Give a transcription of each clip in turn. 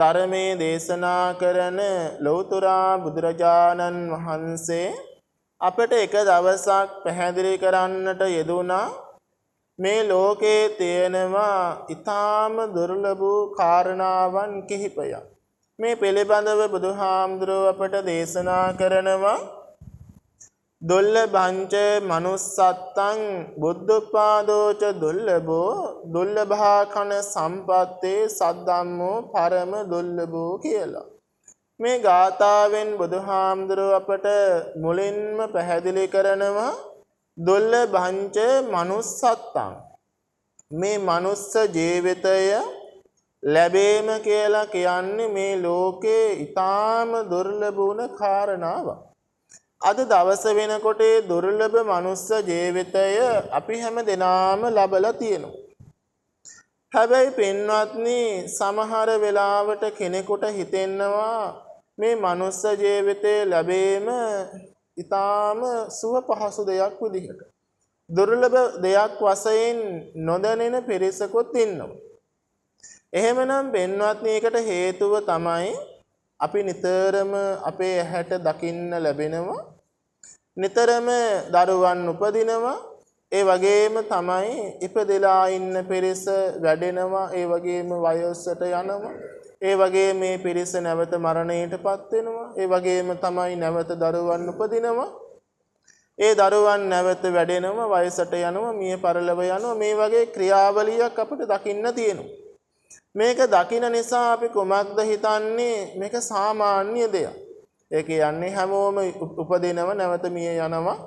ධර්මයේ දේශනා කරන ලෞතර බුදුරජාණන් වහන්සේ අපට එක දවසක් පැහැදිලි කරන්නට යෙදුනා මේ ලෝකේ තියෙනවා ඊටාම දුර්ලභ වූ කාරණාවන් කිහිපයක්. මේ පිළිබඳව බුදුහාමුදුරුව අපට දේශනා කරනවා දුර්ලභංච මනුස්සත්තං බුද්ධපාදෝච දුර්ලභෝ දුර්ලභා කන සම්පත්තේ සද්දම්මෝ පරම දුර්ලභෝ කියලා. මේ ගාථාවෙන් බුදුහාමුදුරුව අපට මුලින්ම පැහැදිලි කරනවා දුර්ලභංච මනුස්සත්තං, මේ මනුස්ස ජීවිතය ලැබීම කියලා කියන්නේ මේ ලෝකේ ඊටාම දුර්ලභ වුණ කාරණාවක්. අද දවස වෙනකොට ඒ දුර්ලභ මනුස්ස ජීවිතය අපි හැම දෙනාම ලබලා තියෙනවා. හැබැයි පින්වත්නි, සමහර වෙලාවට කෙනෙකුට හිතෙනවා මේ මනුස්ස ජීවිතය ලැබීම ඊටාම සුව පහසු දෙයක් විදිහට. දුර්ලභ දෙයක් වශයෙන් නොදැනෙන පිරිසකුත් ඉන්නවා. එහෙමනම් පින්වත්නි, ඒකට හේතුව තමයි අපි නිතරම අපේ ඇහැට දකින්න ලැබෙනවා, නිතරම දරුවන් උපදිනවා, ඒ වගේම තමයි ඉපදෙලා ඉන්න පිරිස වැඩෙනවා, ඒ වගේම වයසට යනවා, ඒ වගේම මේ පිරිස නැවත මරණයටපත් වෙනවා, ඒ වගේම තමයි නැවත දරුවන් උපදිනවා, ඒ දරුවන් නැවත වැඩෙනවා, වයසට යනවා, මිය පරලොව යනවා. මේ වගේ ක්‍රියාවලියක් අපිට දකින්න තියෙනවා. මේක දකින නිසා අපි කුමක්ද හිතන්නේ? මේක සාමාන්‍ය දෙයක්. ඒ කියන්නේ හැමෝම උපදිනව, නැවත මිය යනවා.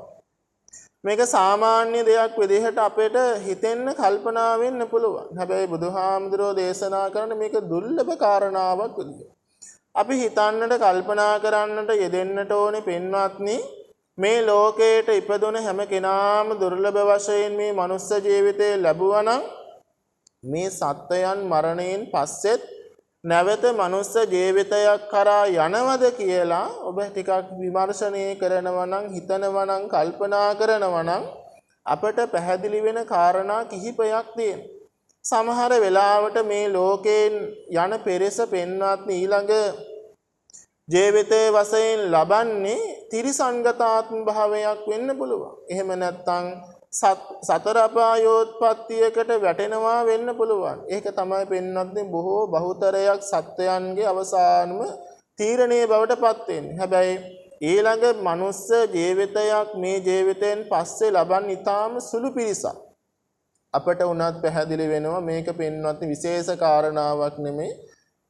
මේක සාමාන්‍ය දෙයක් විදිහට අපිට හිතෙන්න, කල්පනා වෙන්න පුළුවන්. හැබැයි බුදුහාමුදුරෝ දේශනා කරන මේක දුර්ලභ කාරණාවක් විදිහට අපි හිතන්නට, කල්පනා කරන්නට යෙදෙන්නට ඕනේ පින්වත්නි. මේ ලෝකයට ඉපදුන හැම කෙනාම දුර්ලභ වශයෙන් මේ මනුස්ස ජීවිතය ලැබුවා නම් මේ සත්වයන් මරණයෙන් පස්සෙත් නැවත මනුස්ස ජීවිතයක් කරා යනවද කියලා ඔබ ටිකක් විමර්ශනය කරනවා නම්, හිතනවා නම්, කල්පනා කරනවා නම් අපට පැහැදිලි වෙන කාරණා කිහිපයක් තියෙනවා. සමහර වෙලාවට මේ ලෝකයෙන් යන පෙරස පෙන්වත්නි ඊළඟ ජීවිතයේ වශයෙන් ලබන්නේ තිරිසංගතාත්ම භාවයක් වෙන්න පුළුවන්. එහෙම නැත්නම් සතර අපායෝත්පත්තියකට වැටෙනවා වෙන්න පුළුවන්. ඒක තමයි පෙන්වත්නි බොහෝ බහුතරයක් සත්වයන්ගේ අවසානම තීරණය බවට පත් වෙන්නේ. හැබැයි ඊළඟ මනුස්ස ජීවිතයක් මේ ජීවිතයෙන් පස්සේ ලබන් ඉතාම සුළු පිරිසක්. අපට උනත් පැහැදිලි වෙනවා මේක පෙන්වත්නි විශේෂ කාරණාවක් නෙමෙයි.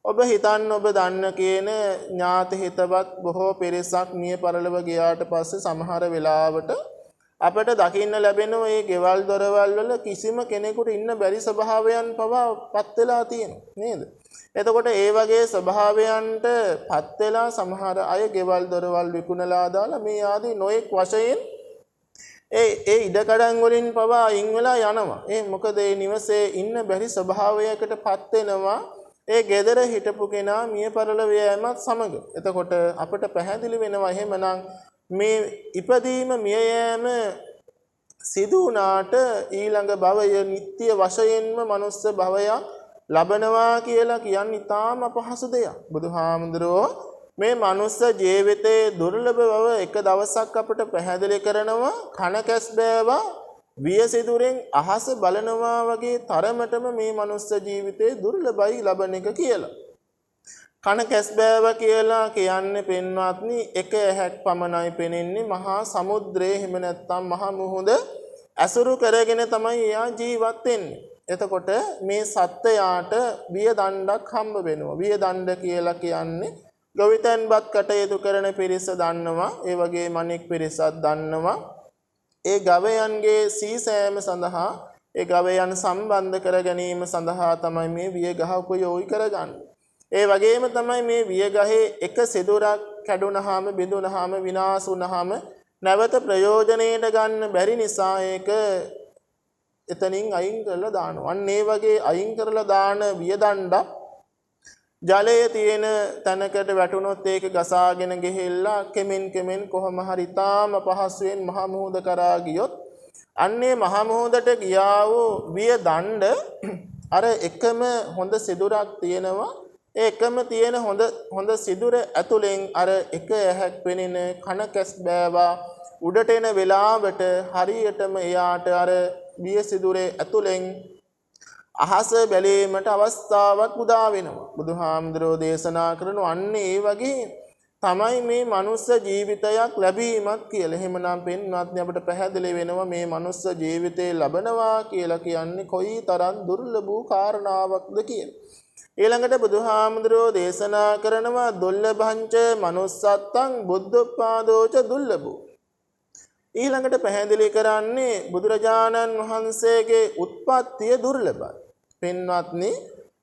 ඔබ හිතන්න ඔබ දන්න කියන ඥාති හිතවත් බොහෝ පිරිසක් මිය පරලොව ගියාට පස්සේ සමහර වෙලාවට අපට දකින්න ලැබෙන මේ ගෙවල් දොරවල් වල කිසිම කෙනෙකුට ඉන්න බැරි ස්වභාවයන් පවා පත් වෙලා තියෙනවා නේද? එතකොට ඒ වගේ ස්වභාවයන්ට පත් වෙලා සමහර අය ගෙවල් දොරවල් විකුණලා දාලා මේ ආදී නොයෙක් වශයෙන් ඒ ඒ ඉඩකඩම් වලින් පවා අයින් වෙලා යනවා. ඒ මොකද ඒ නිවසේ ඉන්න බැරි ස්වභාවයකට පත් වෙනවා. ඒ ගෙදර හිටපු කෙනා මිය පරලොව යෑමත් සමග. එතකොට අපට පැහැදිලි වෙනවා එහෙමනම් මේ ඉපදීම මිය යෑම සිදු වුණාට ඊළඟ භවය නිත්‍ය වශයෙන්ම මනුස්ස භවයක් ලබනවා කියලා කියන්නේ ඉතාම අපහසු දෙයක්. බුදුහාමුදුරුවෝ මේ මනුස්ස ජීවිතයේ දුර්ලභ බව එක දවසක් අපට පැහැදිලි කරනවා. කන කැස් බෑවා වියසිදුරෙන් අහස බලනවා වගේ තරමටම මේ මනුස්ස ජීවිතේ දුර්ලභයි ලබන එක කියලා. කන කැස් බෑව කියලා කියන්නේ පින්වත්නි එක ඇහැක් පමණයි පෙනෙන්නේ. මහා සමුද්‍රයේ එහෙම නැත්නම් මහා මුහුද ඇසුරු කරගෙන තමයි එයා ජීවත් වෙන්නේ. එතකොට මේ සත්වයාට විය දණ්ඩක් හම්බ වෙනවා. විය දණ්ඩ කියලා කියන්නේ ගොවිතැන්පත් කටයුතු කරන පිරිස දන්නවා, ඒ වගේම අනෙක් පිරිසත් දන්නවා. ඒ ගවයන්ගේ සීසෑම සඳහා, ඒ ගවයන් සම්බන්ධ කර ගැනීම සඳහා තමයි මේ විය ගහ උපයෝගී කරගන්නේ. ඒ වගේම තමයි මේ විය ගහේ එක සිදුරක් කැඩුනහම, බිඳුනහම, විනාශ වුනහම නැවත ප්‍රයෝජනයට ගන්න බැරි නිසා ඒක එතනින් අයින් කරලා දානවා. අන්න ඒ වගේ අයින් කරලා දාන විය දණ්ඩක් ජලය තියෙන තැනකට වැටුනොත් ඒක ගසාගෙන ගිහිල්ලා කෙමෙන් කෙමෙන් කොහොම හරි තාම පහසුවෙන් මහ මුහුද කරා ගියොත් අන්නේ මහ මුහුදට ගියා වූ විය දණ්ඩ අර එකම හොඳ සිදුරක් තියෙනවා. ඒ එකම තියෙන හොඳ හොඳ සිදුර ඇතුලෙන් අර එක ඇහැක් පෙනෙන කන කැස් බෑවා උඩට එන වෙලාවට හරියටම එයාට අර බිය සිදුරේ ඇතුලෙන් අහස බැලීමට අවස්ථාවක් උදා වෙනවා. බුදුහාමුදුරෝ දේශනා කරන අන්න ඒ වගේ තමයි මේ මනුස්ස ජීවිතයක් ලැබීමත් කියලා. එහෙමනම් පින්වත්නි, අපිට පැහැදිලි වෙනවා මේ මනුස්ස ජීවිතේ ලබනවා කියලා කියන්නේ කොයි තරම් දුර්ලභ වූ කාරණාවක්ද කියලා. ඊළඟට බුදුහාමුදුරෝ දේශනා කරනවා දුර්ලභංච මනුස්සත්තං බුද්ධෝත්පාදෝච දුර්ලභෝ. ඊළඟට පැහැදිලි කරන්නේ බුදුරජාණන් වහන්සේගේ උත්පත්තිය දුර්ලභයි. පින්වත්නි,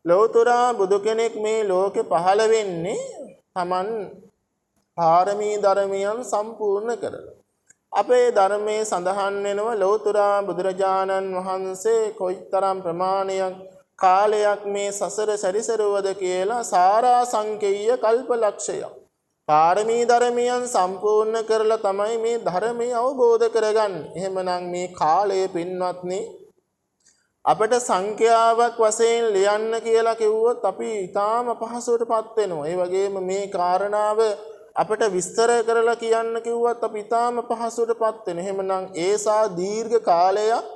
ලෞතර බුදු කෙනෙක් මේ ලෝකෙ පහළ වෙන්නේ තමන් පාරමී ධර්මයන් සම්පූර්ණ කරලා. අපේ ධර්මයේ සඳහන් වෙනවා ලෞතර බුදුරජාණන් වහන්සේ කොයිතරම් ප්‍රමාණයක් කාලයක් මේ සසර සැරිසරුවද කියලා, සාරා සංකේය කල්පලක්ෂයක්. පාරමී ධර්මයන් සම්පූර්ණ කරලා තමයි මේ ධර්මය අවබෝධ කරගන්නේ. එහෙමනම් මේ කාලය පින්වත්නි, අපට සංඛ්‍යාවක් වශයෙන් ලියන්න කියලා කිව්වොත් අපි ඊටාම අපහසුවටපත් වෙනවා. ඒ වගේම මේ කාරණාව අපට විස්තර කරලා කියන්න කිව්වත් අපි ඊටාම අපහසුවටපත් වෙනවා. එහෙමනම් ඒසා දීර්ඝ කාලයක්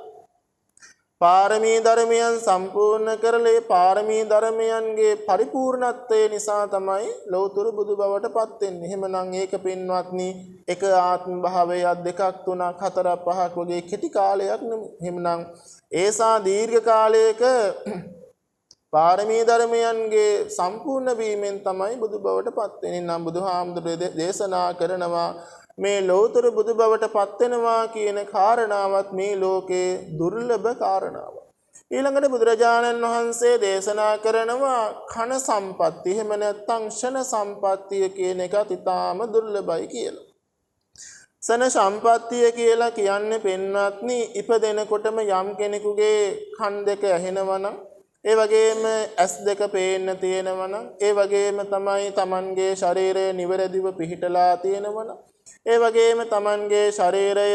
පාරමී ධර්මයන් සම්පූර්ණ කරලා ඒ පාරමී ධර්මයන්ගේ පරිපූර්ණත්වය නිසා තමයි ලෞතර බුදු බවට පත් වෙන්නේ. එහෙමනම් ඒක පින්වත්නි, එක ආත්ම භාවයක්, දෙකක්, තුනක්, හතරක්, පහක් වගේ කෙටි කාලයක් නෙමෙයි. එහෙමනම් ඒසා දීර්ඝ කාලයක පාරමී ධර්මයන්ගේ සම්පූර්ණ වීමෙන් තමයි බුදු බවට පත් වෙන්නේ. නම් බුදුහාමුදුරුවෝ දේශනා කරනවා මේ ලෞතර බුදු බවට පත් වෙනවා කියන කාරණාවත් මේ ලෝකේ දුර්ලභ කාරණාවක්. ඊළඟට බුදුරජාණන් වහන්සේ දේශනා කරනවා කන සම්පත්තිය, එහෙම නැත්නම් ක්ෂණ සම්පත්තිය කියන එකත් ඊටාම දුර්ලභයි කියලා. ක්ෂණ සම්පත්තිය කියලා කියන්නේ පින්වත්නි, ඉපදෙනකොටම යම් කෙනෙකුගේ කන් දෙක ඇහෙනවා නම්, ඒ වගේම ඇස් දෙක පේන්න තියෙනවා නම්, ඒ වගේම තමයි තමන්ගේ ශරීරය නිවැරදිව පිහිටලා තියෙනවා නම්, ඒ වගේම තමන්ගේ ශරීරය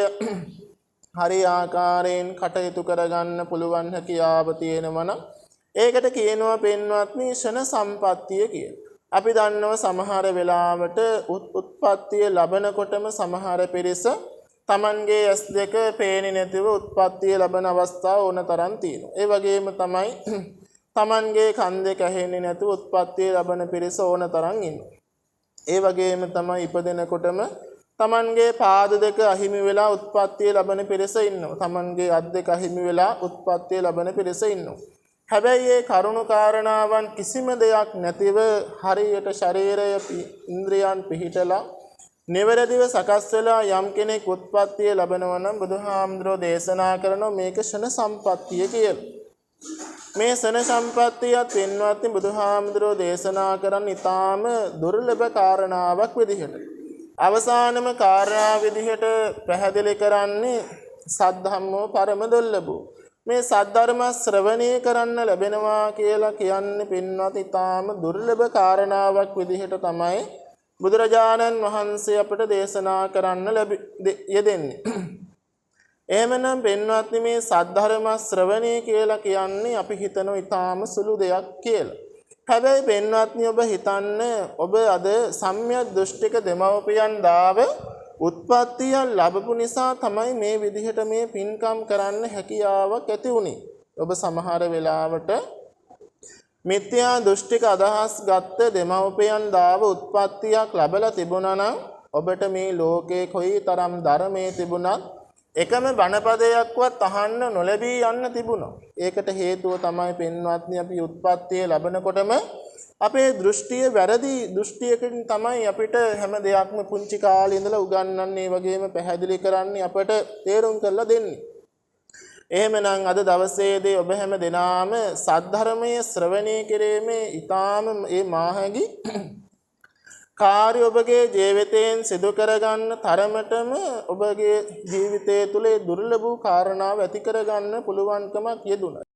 හරි ආකාරයෙන් කටයුතු කරගන්න පුළුවන් හැකියාව තියෙනවා නම්, ඒකට කියනවා පින්වත්නි ක්ෂණ සම්පත්තිය කියලා. අපි දන්නවා සමහර වෙලාවට උත්පත්තිය ලබනකොටම සමහර පිරිස තමන්ගේ ඇස් දෙක පේන්නේ නැතිව උත්පත්තිය ලබන අවස්ථා ඕන තරම් තියෙනවා. ඒ වගේම තමයි තමන්ගේ කන් දෙක ඇහෙන්නේ නැතුව උත්පත්තිය ලබන පිරිස ඕන තරම් ඉන්නවා. ඒ වගේම තමයි ඉපදෙනකොටම තමන්ගේ පාද දෙක අහිමි වෙලා උත්පත්තිය ලබන පිරිස ඉන්නවා. තමන්ගේ අත් දෙක අහිමි වෙලා උත්පත්තිය ලබන පිරිස ඉන්නවා. හැබැයි ඒ කරුණු කාරණාවන් කිසිම දෙයක් නැතිව හරියට ශරීරය ඉන්ද්‍රියන් පිහිටලා නිවැරදිව සකස් වෙලා යම් කෙනෙක් උත්පත්තිය ලබනවා නම් බුදුහාමුදුරෝ දේශනා කරනවා මේක ක්ෂණ සම්පත්තිය කියලා. මේ ක්ෂණ සම්පත්තියත් පින්වත්නි, බුදුහාමුදුරෝ දේශනා කරන්න ඊටාම දුර්ලභ කාරණාවක් විදිහට. අවසානම කාරණා විදිහට පැහැදිලි කරන්නේ සද්ධම්මෝ පරම දුර්ලභෝ. මේ සද්ධර්ම ශ්‍රවණය කරන්න ලැබෙනවා කියලා කියන්නේ පින්වත් ඊටාම දුර්ලභ කාරණාවක් විදිහට තමයි බුදුරජාණන් වහන්සේ අපට දේශනා කරන්න යෙදෙන්නේ. එහෙමනම් පින්වත්නි, මේ සද්ධර්ම ශ්‍රවණය කියලා කියන්නේ අපි හිතන ඊටාම සුළු දෙයක් කියලා. හැබැයි පින්වත්නි, ඔබ හිතන්න, ඔබ අද සම්‍යක් දෘෂ්ටික දෙමව්පියන් දාව උත්පත්තිය ලැබපු නිසා තමයි මේ විදිහට මේ පින්කම් කරන්න හැකියාවක් ඇති වුණේ. ඔබ සමහර වෙලාවට මිත්‍යා දෘෂ්ටික අදහස් ගත්ත දෙමව්පියන් දාව උත්පත්තියක් ලැබලා තිබුණා නම් ඔබට මේ ලෝකේ කොයි තරම් ධර්මයේ තිබුණත් එකම බණපදයක්වත් අහන්න නොලැබී යන්න තිබුණා. ඒකට හේතුව තමයි පින්වත්නි, අපි උත්පත්තිය ලැබනකොටම අපේ දෘෂ්ටිය වැරදි දෘෂ්ටියකින් තමයි අපිට හැම දෙයක්ම පුංචි කාලේ ඉඳලා උගන්වන්නේ, වගේම පැහැදිලි කරන්නේ, අපට තේරුම් කරලා දෙන්නේ. එහෙමනම් අද දවසේදී ඔබ හැම දෙනාම සද්ධර්මයේ ශ්‍රවණය කිරීමේ ඊටාම ඒ මාහැඟි කාර්ය ඔබගේ ජීවිතයෙන් සිදු කරගන්න තරමටම ඔබගේ ජීවිතය තුළ දුර්ලභ වූ කාරණාව ඇති කරගන්න පුළුවන්කමක් යෙදුණා.